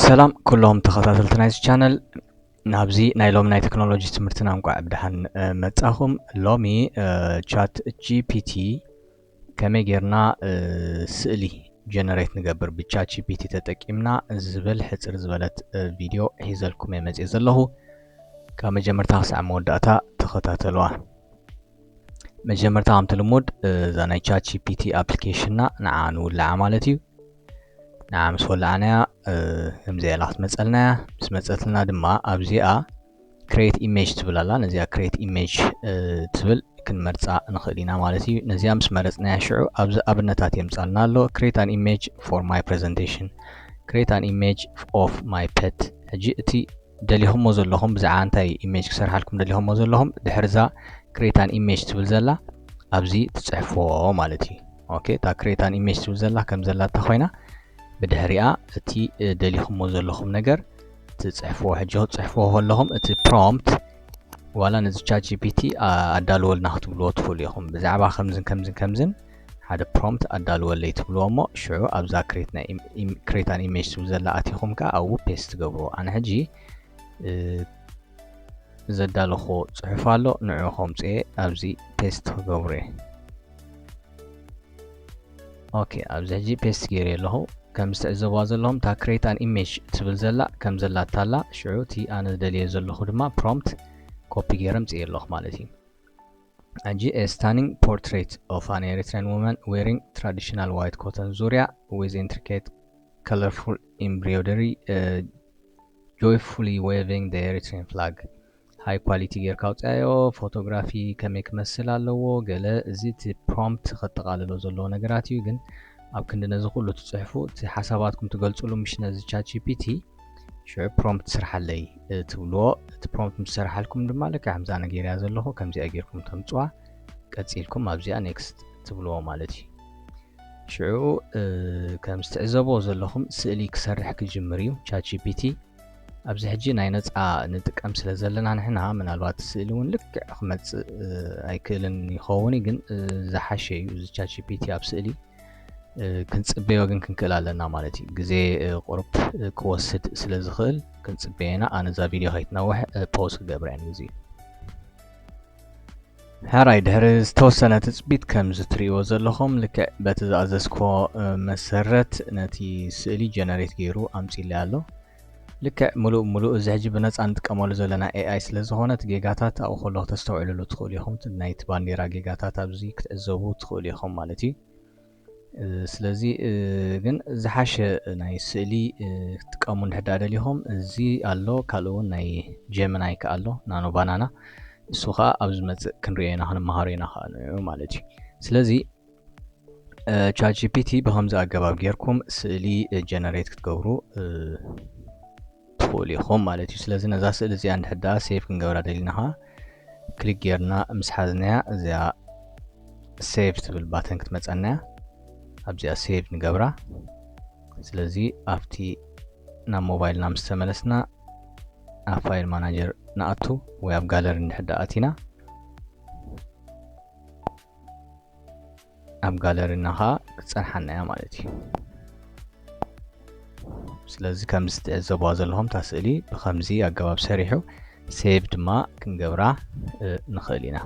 ሰላም ኩሎም ተኸታተልቲ ናይዚ ቻነል፣ ናብዚ ናይ ሎሚ ናይ ቴክኖሎጂ ትምህርትና እንቋዕ ብደሓን መጻኹም። ሎሚ ቻት ጂፒቲ ከመይ ጌርና ስእሊ ጀነሬት ንገብር ብቻት ጂፒቲ ተጠቂምና ዝብል ሕጽር ዝበለት ቪድዮ ሒዘልኩም እየ መጽየ ዘለኹ። ካብ መጀመርታ ክሳዕ መወዳእታ ተኸታተልዋ። መጀመርታ ከምቲ ልሙድ እዛ ናይ ቻት ጂፒቲ ኣፕሊኬሽንና ንዓ ንውልዓ ማለት እዩ። ንዓ ምስ ወላዕናያ ከምዚኣ ኢላ ክትመፀልና እያ። ምስ መፀትና ድማ ኣብዚኣ ክሬት ኢሜጅ ትብል ኣላ። ነዚኣ ክሬት ኢሜጅ ትብል ክንመርፃ ንኽእል ኢና ማለት እዩ። ነዚኣ ምስ መረፅናያ ሽዑ ኣብዚ ኣብነታት የምፃልና ኣሎ። Create an image for my presentation, create an image of my pet። ሕጂ እቲ ደሊኹሞ ዘለኹም ብዛዕባ እንታይ ኢሜጅ ክሰርሓልኩም ደሊኹሞ ዘለኹም ድሕርዛ create an image ትብል ዘላ ኣብዚ ትፅሕፍዎ ማለት እዩ። ኦኬ፣ እታ create an image ትብል ዘላ ከም ዘላታ ኮይና ብድሕሪኣ እቲ ደሊኹሞ ዘለኹም ነገር ትፅሕፍዎ። ሕጂ ክትፅሕፍዎ ከለኹም እቲ ፕሮምፕት ዋላ ነዚ ቻት ጂፒቲ ኣዳልወልና ክትብልዎ ትኽእሉ ኢኹም። ብዛዕባ ከምዝን ከምዝን ከምዝን ሓደ ፕሮምፕት ኣዳልወለይ ትብልዎ እሞ ሽዑ ኣብዛ create an image ትብል ዘላ ኣቲኹም ከኣ ኣብኡ ፔስት ትገብርዎ። ኣነ ሕጂ ዘዳለኹ ፅሑፍ ኣሎ፣ ንዑ ከምፅኤ ኣብዚ ፔስት ክገብሮ እየ። ኦኬ፣ ኣብዚ ሕጂ ፔስት ገይረ ኣለኹ። ከም ዝትዕዘብዋ ዘለኹም እታ create an image ትብል ዘላ ከም ዘላታ ኣላ። ሽዑ እቲ ኣነ ዝደልየ ዘለኹ ድማ ፕሮምፕት ኮፒ ገይረ ምፅእ ኣለኹ ማለት እዩ። ሕጂ a stunning portrait of an Eritrean woman wearing traditional white cotton ዙርያ with intricate colorful embroidery, joyfully waving the Eritrean flag. ሃይ ኳሊቲ ጌርካ ኣውፅኣዮ። ፎቶግራፊ ከመይ ክመስል ኣለዎ ገለ፣ እዚ እቲ ፕሮምፕት ከጠቓልሎ ዘለዎ ነገራት እዩ። ግን ኣብ ክንዲ ነዚ ኩሉ ትፅሕፉ እቲ ሓሳባትኩም ትገልፅሉ ምሽ ነዚ ቻት ጂፒቲ ሽዑ ፕሮምፕት ስርሓለይ ትብልዎ። እቲ ፕሮምፕት ምስ ሰርሓልኩም ድማ ልክዕ ከምዛ ነጌርያ ዘለኹ ከምዚኣ ጌርኩም ተምፅዋ። ቀፂልኩም ኣብዚኣ ኔክስት ትብልዎ ማለት እዩ። ሽዑ ከም ዝትዕዘብዎ ዘለኹም ስእሊ ክሰርሕ ክጅምር እዩ ቻት ጂፒቲ። ኣብዚ ሕጂ ናይ ነፃ ንጥቀም ስለ ዘለና ንሕና ምናልባት ስእሊ እውን ልክዕ ክመፅእ ኣይክእልን ይኸውን እዩ፣ ግን ዝሓሸ እዩ እዚ ቻት ጂፒቲ ኣብ ስእሊ ክንፅበዮ ግን ክንክእል ኣለና ማለት እዩ። ግዜ ቁሩብ ክወስድ ስለ ዝኽእል ክንፅበዮ ኢና። ኣነ እዛ ቪድዮ ከይትነውሕ ፖዝ ክገብራ እየ ንግዜኡ። ሕራይ ድሕሪ ዝተወሰነ ትፅቢት ከም ዝትርእይዎ ዘለኹም ልክዕ በቲ ዝኣዘዝክዎ መሰረት ነቲ ስእሊ ጀነሬት ገይሩ ኣምፂለይ ኣሎ። ልክዕ ሙሉእ ሙሉእ እዚ ሕጂ ብነፃ ንጥቀመሉ ዘለና ኤኣይ ስለ ዝኾነ እቲ ጌጋታት ኣብኡ ከለኹ ተስተውዕልሉ ትኽእሉ ኢኹም። ናይቲ ባንዴራ ጌጋታት ኣብዚ ክትዕዘቡ ትኽእሉ ኢኹም ማለት እዩ። ስለዚ ግን ዝሓሸ ናይ ስእሊ ክትጥቀሙ እንድሕር ደኣ ደሊኹም እዚ ኣሎ፣ ካልእ እውን ናይ ጀመናይ ከኣ ኣሎ፣ ናኖ ባናና። እሱ ከኣ ኣብ ዝመጽእ ክንሪኦ ኢና፣ ክንመሃሮ ኢና ከኣ ንዕኡ ማለት እዩ። ስለዚ ቻት ጂፒቲ ብኸምዚ ኣገባብ ጌርኩም ስእሊ ጀነሬት ክትገብሩ ትኽእሉ ኢኹም ማለት እዩ። ስለዚ ነዛ ስእሊ እዚኣ እንድሕር ደኣ ሴቭ ክንገብራ ደሊና ከኣ ክሊክ ጌርና ምስ ሓዝናያ እዚኣ ሴቭ ትብል ባተን ክትመጸና እያ። ኣብዚኣ ሴቭ ንገብራ። ስለዚ ኣብቲ ናብ ሞባይልና ምስ ተመለስና ኣብ ፋይል ማናጀር ንኣቱ ወይ ኣብ ጋለሪ እንድሕር ደኣ ኣቲና ኣብ ጋለሪና ከኣ ክትጸንሓና እያ ማለት እዩ። ስለዚ ከምዚ ትዕዘብዋ ዘለኹም እታ ስእሊ ብኸምዚ ኣገባብ ሰሪሑ ሴቭ ድማ ክንገብራ ንኽእል ኢና።